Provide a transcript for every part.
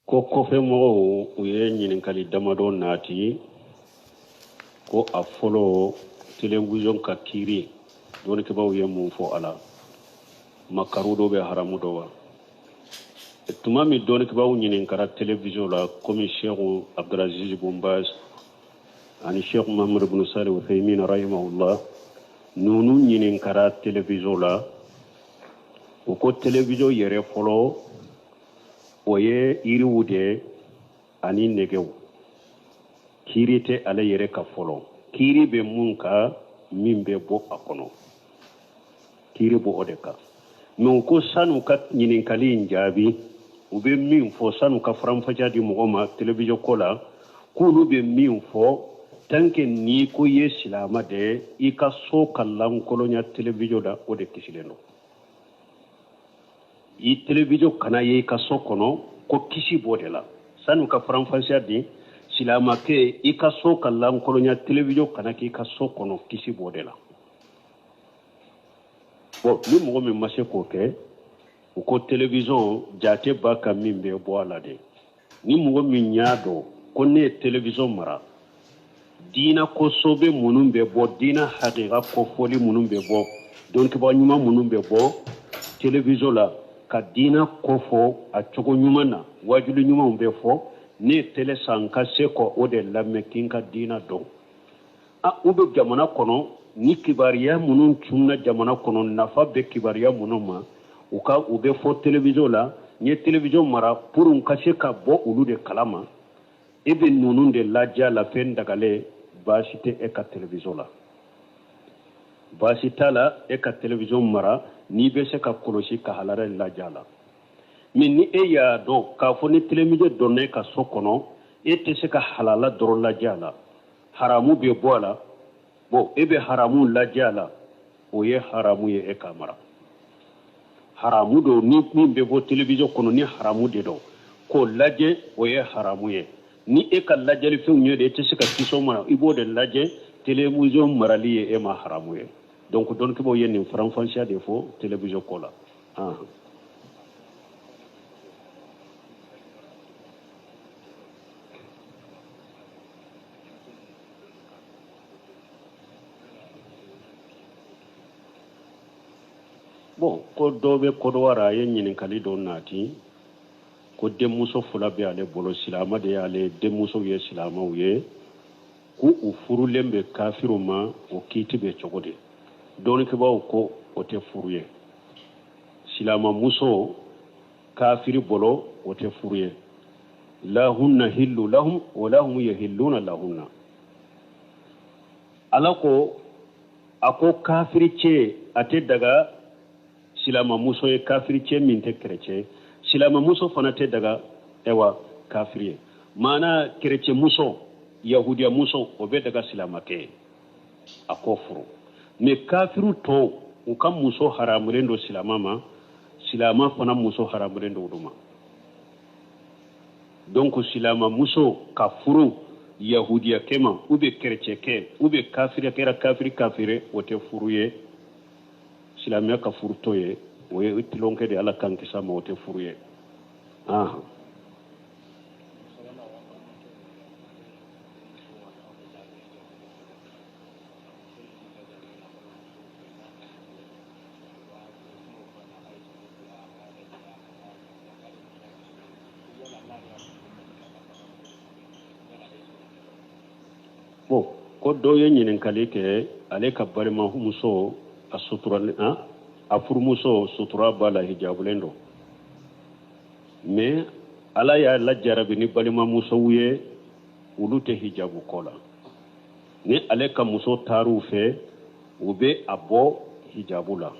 Ko kɔfɛmɔgɔw u ye ɲininkali damadɔ nati ko a fɔlɔ telewisɔn ka kiiri dɔnnikɛbaaw ye mun fɔ a la makaru don bɛ haramu don wa tuma min dɔnnikɛbaaw ɲininkara telewisɔn la komi seku abdulaziz bun baz ani seku muhammadu bin salih uthaymin rahimahullah ninnu ɲininkara telewisɔn la u ko telewisɔn yɛrɛ fɔlɔ o ye yiriw de ye ani nɛgɛw kiiri tɛ ale yɛrɛ kan fɔlɔ kiiri bɛ mun kan min bɛ bɔ a kɔnɔ kiiri b'o o de kan mɛ u ko san'u ka ɲininkali in jaabi u bɛ min fɔ san'u ka faranfasiya di mɔgɔ ma telewisɔn ko la k'olu bɛ min fɔ tant que n'i ko i ye silama de ye i ka so ka lankolonya telewisɔn la o de kisilen don i telewisɔn kana ye i ka so kɔnɔ ko kisi b'o de la san'u ka faranfasiya di silamakɛ i ka so ka lankolonya telewisɔn kana k'i ka so kɔnɔ kisi b'o de la bon ni mɔgɔ min ma se k'o kɛ u ko telewisɔn jate b'a kan min bɛ bɔ a la de ni mɔgɔ min y'a dɔn ko ne ye telewisɔn mara diina ko sobe minnu bɛ bɔ diina hakika kofɔli minnu bɛ bɔ dɔnnikɛbaa ɲuman minnu bɛ bɔ telewisɔn la ka diina kofɔ a cogo ɲuman na wajuli ɲumanw bɛ fɔ ne ye tele san ka se ka o de lamɛn k'i ka diina dɔn a u bɛ jamana kɔnɔ ni kibaruya minnu cunna jamana kɔnɔ nafa bɛ kibaruya minnu ma u ka u bɛ fɔ telewisɔn la n ye telewisɔn mara pour n ka se ka bɔ olu de kalama e bɛ ninnu de lajɛ a la fɛn dagalen baasi tɛ e ka telewisɔn la baasi t'a la e ka telewisɔn mara n'i bɛ se ka kɔlɔsi ka halala lajɛ a la mɛ ni e y'a dɔn k'a fɔ ni telewisɔn donna e ka so kɔnɔ e tɛ se ka halala dɔrɔn lajɛ a la haramu bɛ bɔ a la bon e bɛ haramu lajɛ a la o ye haramu ye e k'a mara haramu don ni min bɛ bɔ telewisɔn kɔnɔ ni haramu de don k'o lajɛ o ye haramu ye ni e ka lajɛlifɛnw ye de e tɛ se ka kisi o ma i b'o de lajɛ telewisɔn marali ye e ma haramu ye donc dɔnnikɛbaaw ye nin faranfasiya de fɔ telewisɔn ko la. Bon ko dɔ bɛ Kɔdiwari a ye ɲininkali dɔ nati ko denmuso fila bɛ ale bolo silama de y'ale denmusow ye silamaw ye ko u furulen bɛ kafiriw ma o kiiti bɛ cogo di dɔnnikɛbaaw ko o tɛ furu ye silamamuso kafiri bolo o tɛ furu ye la hunna hillu lahum wa la hum yahilluna lahunna ala ko a ko kafiri cɛ a tɛ daga silamamuso ye kafiri cɛ min tɛ kerecɛn silamamuso fana tɛ daga ɛwa kafiri ye maana kerecɛnmuso yahudiyamuso o bɛ daga silamakɛ ye a k'o furu mɛ kafiriw tɔw u ka muso haramulen don silama ma silama fana muso haramulen don olu ma donc silama muso ka furu yahudiyakɛ ma ou bien kerecɛnkɛ ou bien kafiri kɛra kafiri kafiri o tɛ furu ye silamɛya ka furu t'o ye o ye tulonkɛ de ala k'an kisi a ma o tɛ furu ye ah. Bon ko dɔ ye ɲininkali kɛ ale ka balimamuso a sutura a furumuso sutura b'a la hijabulen don mais ala y'a lajarabi ni balimamusow ye olu tɛ hijabu ko la ni ale ka muso taar'u fɛ u bɛ a bɔ hijabu la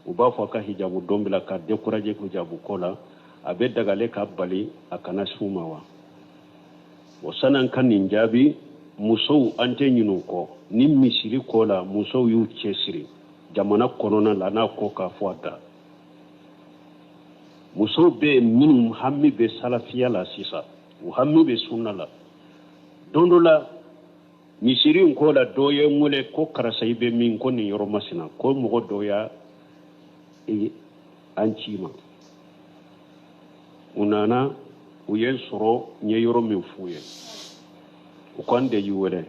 u b'a fɔ a ka hijabu don bila ka décourager hijabu ko la a bɛ daga ale k'a bali a kana s'u ma wa o san'an ka nin jaabi musow an tɛ ɲinɛ u kɔ ni misiri ko la musow y'u cɛsiri jamana kɔnɔna la n'a ko k'a fɔ a da musow bɛ yen minnu hami bɛ salafiya la sisan u hami bɛ sunna la don dɔ la misiri in ko la dɔ ye n wele ko karisa i bɛ min ko nin yɔrɔ masina ko mɔgɔ dɔ y'a an ci ma u nana U ye n sɔrɔ, n ye yɔrɔ min f'u ye, u ko an de y'i wele,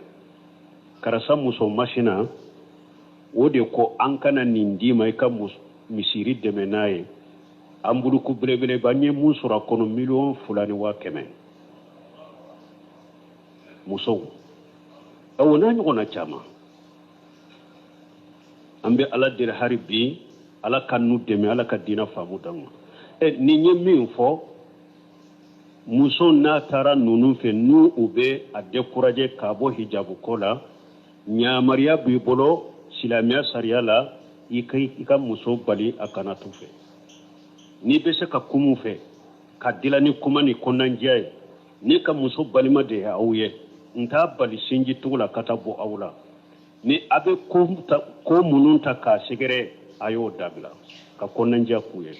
karisa muso masina o de ko an kana nin d'i ma i ka misiri dɛmɛ n'a ye. An buluku belebeleba, n ye mun sɔrɔ a kɔnɔ? 2,100,000. Musow, awɔ, n'a ɲɔgɔnna caman. An bɛ Ala deli hari bi, Ala ka n'u dɛmɛ, Ala ka diinɛ faamu d'an ma. Ɛ, nin ye min fɔ, muso n'a taara ninnu fɛ, n'u u bɛ a décourager k'a bɔ hijabu ko la, yamaruya b'i bolo silamɛya sariya la, i ka muso bali a kana t'u fɛ. N'i bɛ se ka kuma fɛ ka dila ni kuma ni kɔnɔnandiya ye, ne ka muso balima de ye aw ye, n t'a bali sinji tugu la ka taa bɔ aw la. Ni a bɛ ko ta, ko minnu ta k'a sɛgɛrɛ, a y'o dabila ka kɔnɔnandiya k'u ye.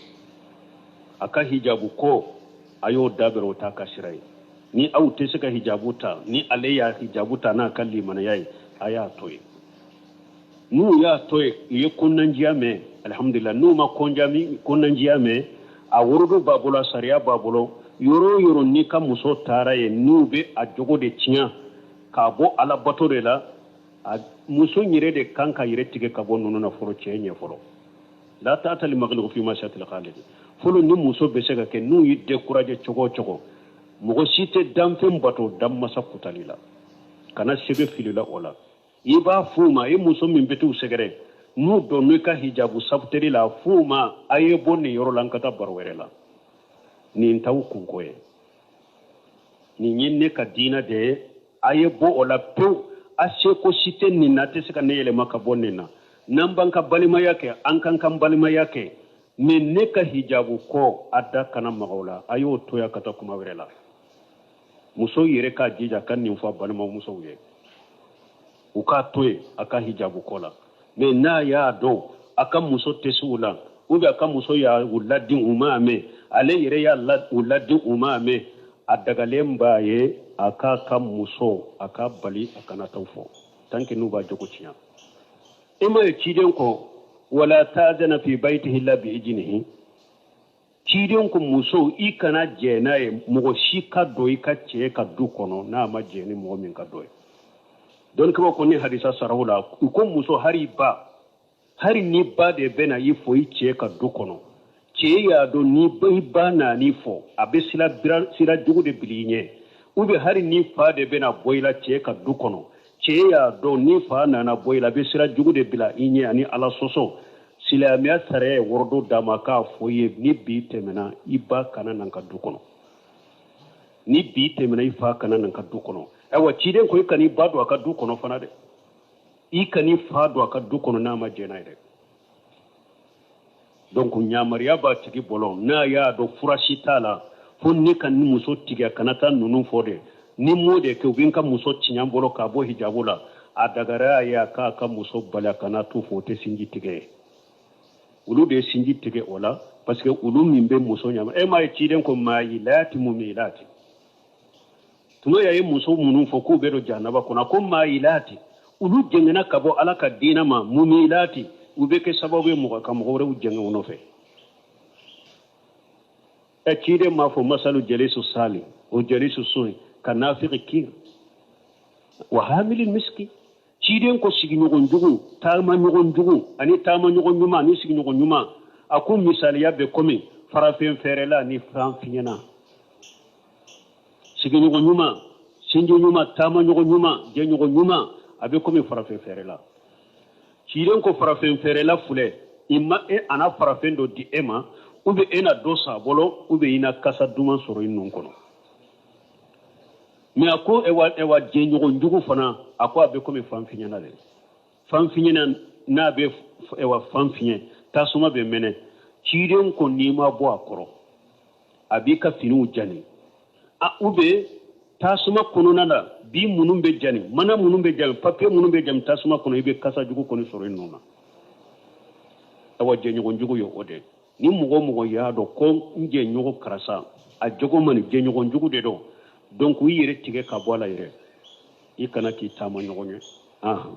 A ka hijabu ko, a y'o dabila, o t'a ka sira ye. Ni aw tɛ se ka hijabu ta, ni ale y'a hijabu ta n'a ka limanaya ye, a y'a to yen. N'u y'a to yen, u ye kɔnɔnandiya mɛn, alihamudulila. N'u ma kɔnɔnandiya mɛn, a worodo b'a bolo, a sariya b'a bolo. Yɔrɔ o yɔrɔ n'i ka muso taara yen, n'u bɛ a jogo de tiɲɛ k'a bɔ Alabato de la, a muso yɛrɛ de kan ka yɛrɛ tigɛ ka bɔ ninnu na fɔlɔ, cɛ ɲɛ fɔlɔ. La ta'ata li makhluq fi ma'siyatil khaliq. Fɔlɔ, ni muso bɛ se ka kɛ, n'u y'i décourager cogo o cogo, mɔgɔ si tɛ danfɛn bato danmasa kutali la. Kana sɛbɛ fili la o la. I b'a f'u ma, i muso min bɛ t'u sɛgɛrɛ, n'u donn'u ka hijabu sabuteli la, f'u ma a ye bɔ nin yɔrɔ la, n ka taa baro wɛrɛ la. Nin t'aw kunko ye, nin ye ne ka diinɛ de ye. A ye bɔ o la pewu. A seko si tɛ nin na, a tɛ se ka ne yɛlɛma ka bɔ nin na. N'an b'an ka balimaya kɛ, an kan ka balimaya kɛ, mais ne ka hijabu kɔ, a da kana maga o la. A y'o to yan ka taa kuma wɛrɛ la. Muso yɛrɛ k'a jija ka nin fɔ a balimamusow ye, u k'a to yen a ka hijabu kɔ la. Mais n'a y'a dɔn a ka muso tɛ se u la, ou bien a ka muso y'a u ladi, u m'a mɛn, ale yɛrɛ y'a u ladi, u m'a mɛn, a dagalen b'a ye a k'a ka muso a k'a bali a kana t'aw fɔ tant que n'u b'a jogo tiɲɛ. E ma ye, ciden ko wala ta'zana fi baytihi illa bi ijnihi. Ciden ko muso, i kana jɛ n'a ye mɔgɔ si ka don i ka cɛ ka du kɔnɔ n'a ma jɛ ni mɔgɔ min ka dɔ ye. Dɔnnikɛbaw ko ni hadisa saraw la, u ko muso, hali ba, hali ni ba de bɛna i fɔ i cɛ ka du kɔnɔ, cɛ y'a dɔn ni i ba nan'i fɔ, a bɛ sira sira jugu de bila i ɲɛ. Ou bien hali ni fa de bɛna bɔ i la cɛ ka du kɔnɔ, cɛ y'a dɔn ni fa nana bɔ i la, a bɛ sira jugu de bila i ɲɛ ani Ala sɔsɔ. Silamɛya sariya ye wɔrɔdɔ d'a ma k'a fɔ i ye, ni bi tɛmɛna, i ba kana na n ka du kɔnɔ, ni bi tɛmɛna, i fa kana na n ka du kɔnɔ. Ayiwa, ciden ko i kan'i ba don a ka du kɔnɔ fana dɛ, i kan'i fa don a ka du kɔnɔ n'a ma jɛ n'a ye dɛ. Donc yamaruya b'a tigi bolo, n'a y'a dɔn fura si t'a la fo ne ka ni muso tigɛ kana taa ninnu fɔ dɛ, ni m'o de kɛ, u bɛ n ka muso tiɲɛ n bolo k'a bɔ hijabu la, a dagara ye a k'a ka muso bali a kana t'u fɔ. O tɛ sinji tigɛ ye, olu de ye sinji tigɛ o la, parce que olu min bɛ muso ɲama. E m'a ye, ciden ko mayilati mumilati. Tuma y'a ye muso minnu fɔ k'u bɛ don jahanaba kɔnɔ, ko mayilati, olu jɛngɛnna ka bɔ Ala ka diinɛ ma, mumilati, u bɛ kɛ sababu ye mɔgɔ ka mɔgɔ wɛrɛw jɛngɛ u nɔfɛ. Ɛ, ciden m'a fɔ masalu jalisu sali o jalisu suyi ka nafiki kir wa hamilin miski. Ciden ko sigiɲɔgɔn jugu, taama ɲɔgɔn jugu ani taama ɲɔgɔn ɲuman ani sigiɲɔgɔn ɲuman, a ko misaliya bɛ komi farafin fɛɛrɛla ni fan fiɲɛna. Sigiɲɔgɔn ɲuman, sinji ɲuman, taama ɲɔgɔn ɲuman, jɛɲɔgɔn ɲuman, a bɛ komi farafin fɛɛrɛla. Ciden ko farafin fɛɛrɛla filɛ, i ma e a na farafin dɔ di e ma, ou bien e na dɔ san a bolo, ou bien i na kasa duman sɔrɔ i nun kɔnɔ. Mais a ko ewa, jɛɲɔgɔn jugu fana, a ko a bɛ komi fan fiɲɛna dɛ. Fan fiɲɛna, n'a bɛ ewa fan fiɲɛ, tasuma bɛ mɛnɛ. Ciden ko n'i ma bɔ a kɔrɔ, a b'i ka finiw jani a, ou bien tasuma kɔnɔna la, bi minnu bɛ jani, mana minnu bɛ jani, papiye minnu bɛ jani tasuma kɔnɔ, i bɛ kasa jugu kɔni sɔrɔ i nɔ na. Awa, jɛɲɔgɔn jugu ye o de. Ni mɔgɔ o mɔgɔ y'a dɔn ko n jɛɲɔgɔn karisa, a jogo man ɲi, jɛɲɔgɔn jugu de don, donc i yɛrɛ tigɛ ka bɔ a la yɛrɛ, i kana k'i taama ɲɔgɔn ye. Ahan.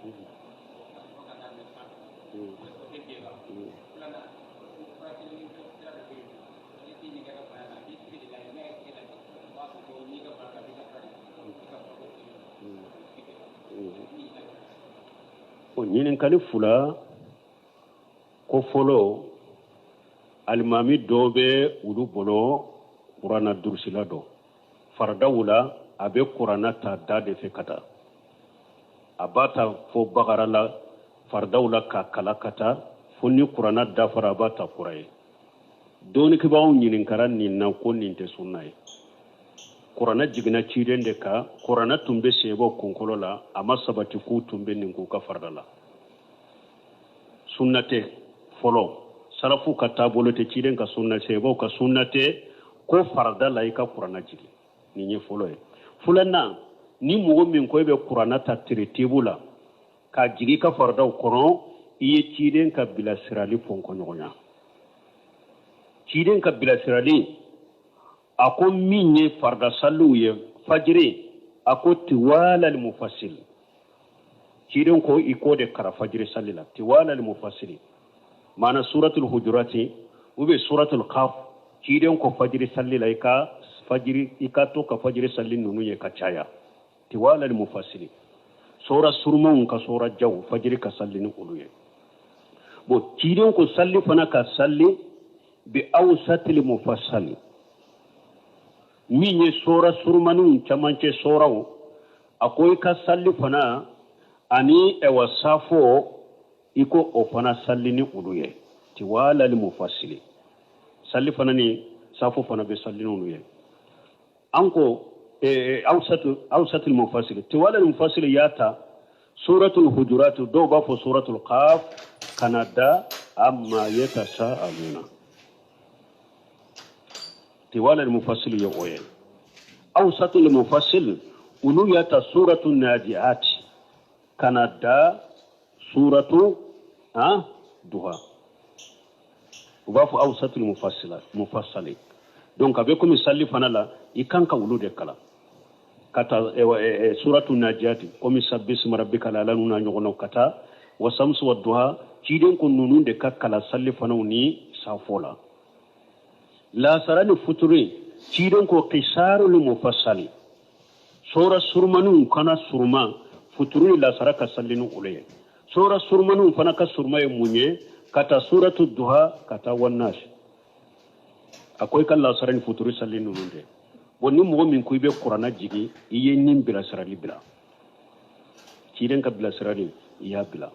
O ɲininkali fila ko fɔlɔ alimami dɔw bɛ olu bolo kuranna durusila dɔ faradaw la a bɛ kuranna ta da de fɛ ka taa a b'a ta fo bakara la faradaw la k'a kalan ka taa fo ni kuranna dafara a b'a ta kura ye dɔnnikɛbaaw ɲininkara nin na ko nin tɛ sunna ye kuranna jiginna ciden de kan kuranna tun bɛ sahabaw kunkolo la a ma sabati k'u tun bɛ nin k'u ka farida la sunna tɛ fɔlɔ salafu ka taabolo tɛ ciden ka sunna sahabaw ka sunna tɛ ko farida la i ka kuranna jigin nin ye fɔlɔ ye filanan ni mɔgɔ min ko i bɛ kuranna ta teretibu la k'a jigin i ka faridaw kɔnɔ i ye ciden ka bilasirali fɔnkɔɲɔgɔnya ciden ka bilasirali a ko min ye farida saliw ye fajiri a ko tiwalal mufasil ciden ko i k'o de karan fajiri sali la tiwalal mufasili maana suratul hujurati ou bien suratul kaf ciden ko fajiri sali la i ka fajiri i ka to ka fajiri sali ninnu ye ka caya tiwalal mufasili sura surumanw ka sura janw fajiri ka sali ni olu ye bon ciden ko sali fana ka sali bi awsatil mufasali min ye sura surumaniw camancɛ suraw a ko i ka sali fana ani ɛwa safo i ko o fana sali ni olu ye tiwalal mufasili sali fana ni safo fana bɛ sali ni olu ye an ko awsatul mufasili tiwalal mufasili y'a ta suratul hujurat dɔw b'a fɔ suratul qaf ka na da amma yatasaaluna tiwalal mufasili ye o ye awsatul mufasil olu y'a ta suratul naziat ka na da suratu duha u b'a fɔ awsatul mufassila mufassali donc a bɛ komi sali fana la i kan ka olu de kalan ka taa suratu najiyati komi sabbisma rabbika lala ninnu n'a ɲɔgɔnnaw ka taa wa samsu wa duha ciden ko ninnu de ka kalan sali fanaw ni safo la lasara ni futuri ciden ko qisarul mufassali sura surumaniw kana suruma futuru ni lasara ka sali ni olu ye sura surumaniw fana ka suruma ye mun ye ka taa suratu duha ka taa wannas a ko i ka lasara ni futuru sali ninnu de bon ni mɔgɔ min ko i bɛ kuranna jigin i ye nin bilasirali bila ciden ka bilasirali i y'a bila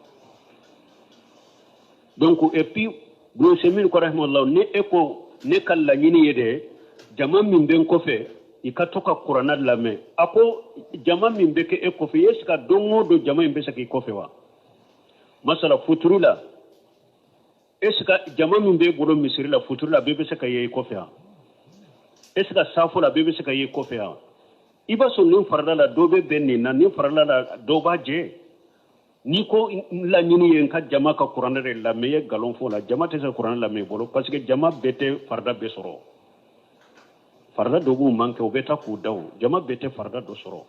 donc et puis Ibn Usaymin ko rahimahullah ni e ko ne ka laɲini ye de jama min bɛ n kɔfɛ i ka to ka kuranna lamɛn a ko jama min bɛ kɛ e kɔfɛ est ce que don o don jama in bɛ se k'i kɔfɛ wa masala futuru la est ce que jama min b'e bolo misiri la futuru la bɛɛ bɛ se ka ye i kɔfɛ wa est ce que safo la bɛɛ bɛ se ka ye i kɔfɛ wa i b'a sɔrɔ nin farida la dɔ bɛ bɛn nin na nin farida la dɔ b'a jɛ n'i ko laɲini ye n ka jama ka kuranɛ de lamɛn i ye nkalon fɔ o la jama tɛ se ka kuranɛ lamɛn i bolo parce que jama bɛɛ tɛ farida bɛɛ sɔrɔ farida dɔ b'u man kɛ u bɛ taa k'u da o jama bɛɛ tɛ farida dɔ sɔrɔ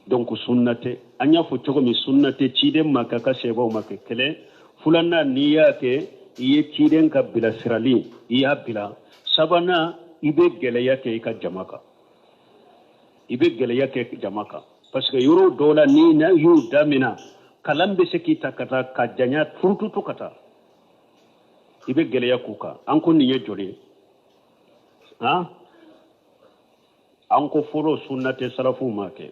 donc sunna tɛ an y'a fɔ cogo min sunna tɛ ciden ma kɛ a ka sahabaw ma kɛ kelen filanan n'i y'a kɛ i ye ciden ka bilasirali i y'a bila sabanan i bɛ gɛlɛya kɛ i ka jama kan i bɛ gɛlɛya kɛ jama kan parce que yɔrɔ dɔw la ni y'u damina kalan bɛ se k'i ta ka taa ka janya furututu ka taa i bɛ gɛlɛya k'u kan an ko nin ye joli ye han an ko fɔlɔ sunna tɛ salafuw ma kɛ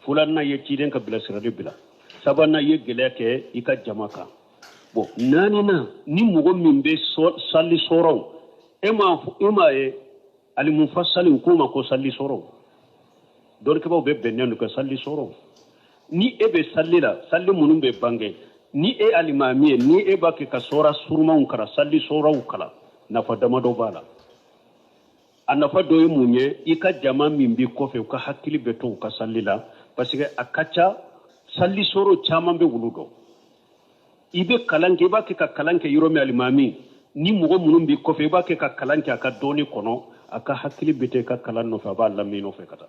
filanan ye ciden ka bilasirali bila sabanan ye gɛlɛya kɛ i ka jama kan bon naaninan ni mɔgɔ min bɛ sali sɔrɔw e m'a ye alimufasali u k'o ma ko sali sɔrɔw dɔnnikɛbaaw bɛ bɛnnen don ka sali sɔrɔw ni e bɛ sali la sali minnu bɛ bange ni e alimami ye ni e b'a kɛ ka sɔra surumanw kalan sali sɔrɔw kalan nafa damadɔ b'a la a nafa dɔ ye mun ye i ka jama min b'i kɔfɛ u ka hakili bɛ to u ka sali la parce que a ka ca sali sɔrɔ caman bɛ wulu dɔn i bɛ kalan kɛ i b'a kɛ ka kalan kɛ yɔrɔ min alimami ni mɔgɔ minnu b'i kɔfɛ i b'a kɛ ka kalan kɛ a ka dɔɔni kɔnɔ a ka hakili bɛ to i ka kalan nɔfɛ a b'a lamɛn i nɔfɛ ka taa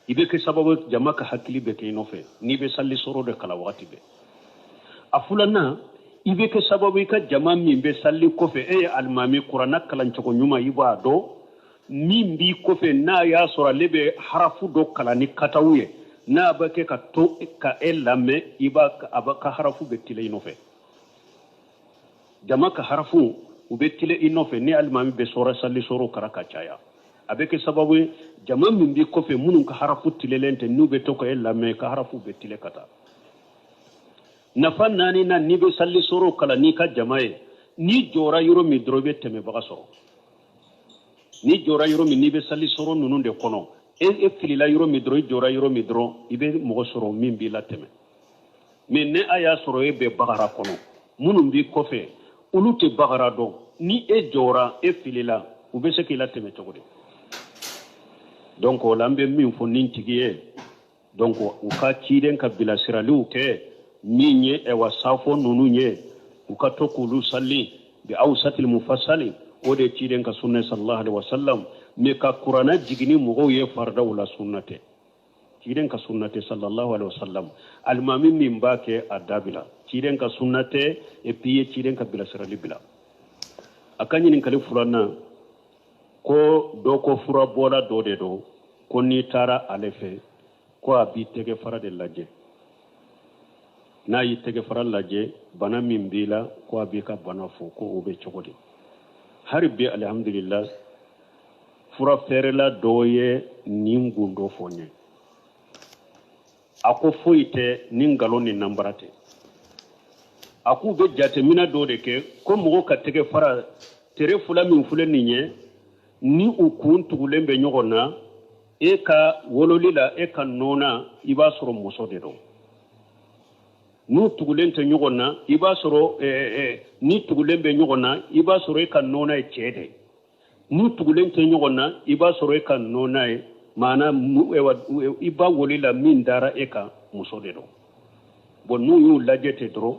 I bɛ kɛ sababu jama ka hakili bɛ kɛ i nɔfɛ n'i bɛ sali sɔrɔ de kalan wagati bɛɛ. A filanan, i bɛ kɛ sababu i ka jama min bɛ sali kɔfɛ, e ye alimami, kuranna kalancogo ɲuman i b'a dɔn, min b'i kɔfɛ n'a y'a sɔrɔ ale bɛ harafu dɔ kalan ni kataw ye, n'a bɛ kɛ ka to ka e lamɛn, i b'a a b'a ka harafu bɛ tilen i nɔfɛ. Jama ka harafu u bɛ tilen i nɔfɛ ni alimami bɛ sɔrɔ sali sɔrɔ kalan ka caya. A bɛ kɛ sababu ye jama min b'i kɔfɛ minnu ka harafu tilenlen tɛ, n'u bɛ to ka e lamɛn, ka harafu bɛ tilen ka taa. Nafa naaninan, n'i bɛ sali sɔrɔ kalan n'i ka jama ye, n'i jɔra yɔrɔ min dɔrɔn i bɛ tɛmɛbaga sɔrɔ. N'i jɔra yɔrɔ min, n'i bɛ sali sɔrɔ ninnu de kɔnɔ, e filila yɔrɔ min dɔrɔn, i jɔra yɔrɔ min dɔrɔn, i bɛ mɔgɔ sɔrɔ min b'i latɛmɛ. Mais ni a y'a sɔrɔ e bɛ bagara kɔnɔ, minnu b'i kɔfɛ olu tɛ bagara dɔn, ni e jɔra e filila, u bɛ se k'i latɛmɛ cogo di? Donc o la an bɛ min fɔ nin tigi ye, donc u ka ciden ka bilasiraliw kɛ min ye ɛwa safo ninnu ye, u ka to k'olu sali bi awsatil mufassali, o de ye ciden ka sunna sallallahu alaihi wasallam. Mais ka kuranna jigini mɔgɔw ye faridaw la, sunna tɛ, ciden ka sunna tɛ sallallahu alaihi wasallam. Alimami min b'a kɛ a dabila, ciden ka sunna tɛ, et puis ye ciden ka bilasirali bila. A ka ɲininkali filanan, ko dɔ ko furabɔla dɔ de don, ko n'i taara ale fɛ ko a b'i tɛgɛ fara de lajɛ, n'a y'i tɛgɛ fara lajɛ bana min b'i la, ko a b'i ka bana fɔ, ko o bɛ cogo di? Hali bi alihamudulila, fura feerela dɔ ye nin gundo fɔ n ye. A ko foyi tɛ ni nkalon ni nanbara tɛ. A k'u bɛ jateminɛ dɔ de kɛ ko mɔgɔ ka tɛgɛ fara tere fila min filɛ nin ye, ni u kun tugulen bɛ ɲɔgɔn na, e ka wololi la, e ka nɔna, i b'a sɔrɔ muso de don. N'u tugulen tɛ ɲɔgɔn na, i b'a sɔrɔ ni tugulen bɛ ɲɔgɔn na, i b'a sɔrɔ e ka nɔna ye cɛ de ye. N'u tugulen tɛ ɲɔgɔn na, i b'a sɔrɔ e ka nɔna ye maana i ba woli la min dara e kan, muso de don. Bon, n'u y'u lajɛ ten dɔrɔn,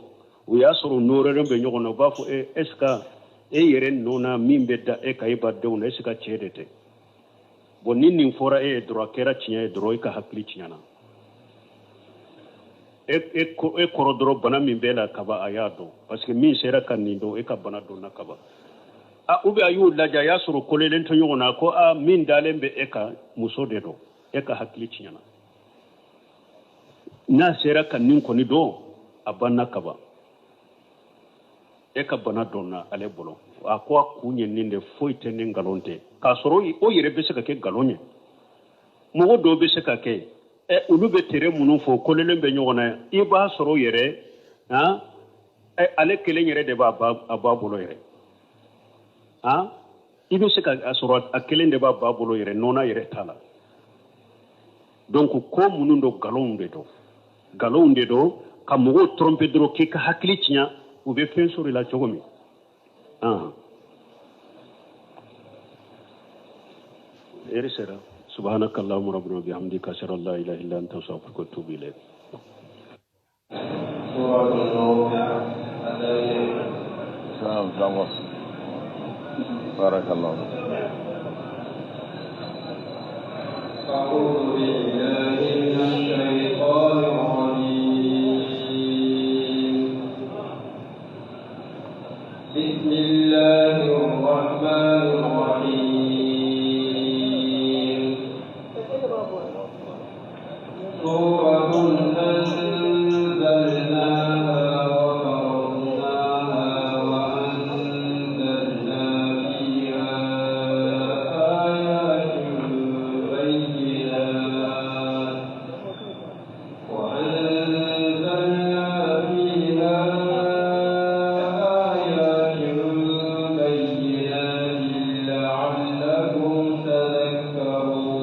u y'a sɔrɔ nɔrɔlen bɛ ɲɔgɔn na, u b'a fɔ e est ce que e yɛrɛ nɔna min bɛ da e kan e ba denw na, est ce que cɛ de tɛ? Bon, ni nin fɔra e ye dɔrɔn, a kɛra tiɲɛ ye dɔrɔn, e ka hakili tiɲɛna. E kɔrɔ dɔrɔn bana min b'e la kaba, a y'a dɔn, parce que min sera ka nin dɔn, e ka bana dɔnna kaba. A ou bien a y'u lajɛ, a y'a sɔrɔ kolelen tɛ ɲɔgɔn na, ko a min dalen bɛ e kan muso de don, e ka hakili tiɲɛna. N'a sera ka nin kɔni dɔn, a banna kaba, e ka bana dɔnna ale bolo. A ko a kun ye nin de, foyi tɛ ni nkalon tɛ, k'a sɔrɔ o yɛrɛ bɛ se ka kɛ nkalon ye. Mɔgɔ dɔw bɛ se ka kɛ olu bɛ tere minnu fɔ kolelen bɛ ɲɔgɔn na, i b'a sɔrɔ yɛrɛ han ale kelen yɛrɛ de b'a ba bolo yɛrɛ, han i bɛ se ka a sɔrɔ a kelen de b'a ba bolo yɛrɛ, nɔnɔ yɛrɛ t'a la. Donc ko minnu don, nkalonw de don, nkalonw de don ka mɔgɔw tromper dɔrɔn k'i ka hakili tiɲɛ, u bɛ fɛn sɔrɔ i la cogo min. Eri sera. Subhanaka Allahumma rabbana bihamdika ashhadu an la ilaha illa anta astaghfiruka wa atubu ilayk. Salam barakallahu. أعوذ بالله من الشيطان الرجيم. بسم الله الرحمن الرحيم. سورة أنزلناها وفرضناها وأنزلنا فيها آيات بينات وأنزلنا فيها آيات بينات لعلكم تذكرون.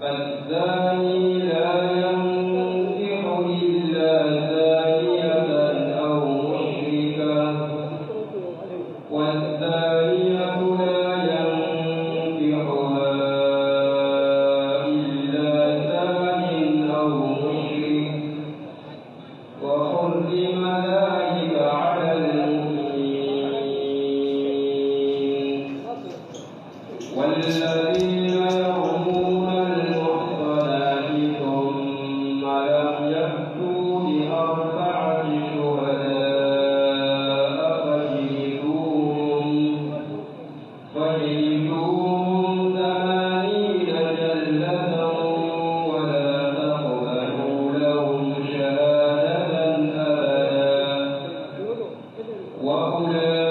الزاني لا ينكح إلا زانية أو مشركة، والزانية لا ينكحها إلا زان أو مشرك، وحرم ذلك على المؤمنين. والذين يرمون المحصنات ثم لم يأتوا بأربعة شهداء فاجلدوهم 80 جلدة ولا تقبلوا لهم شهادة أبدا، وأولئك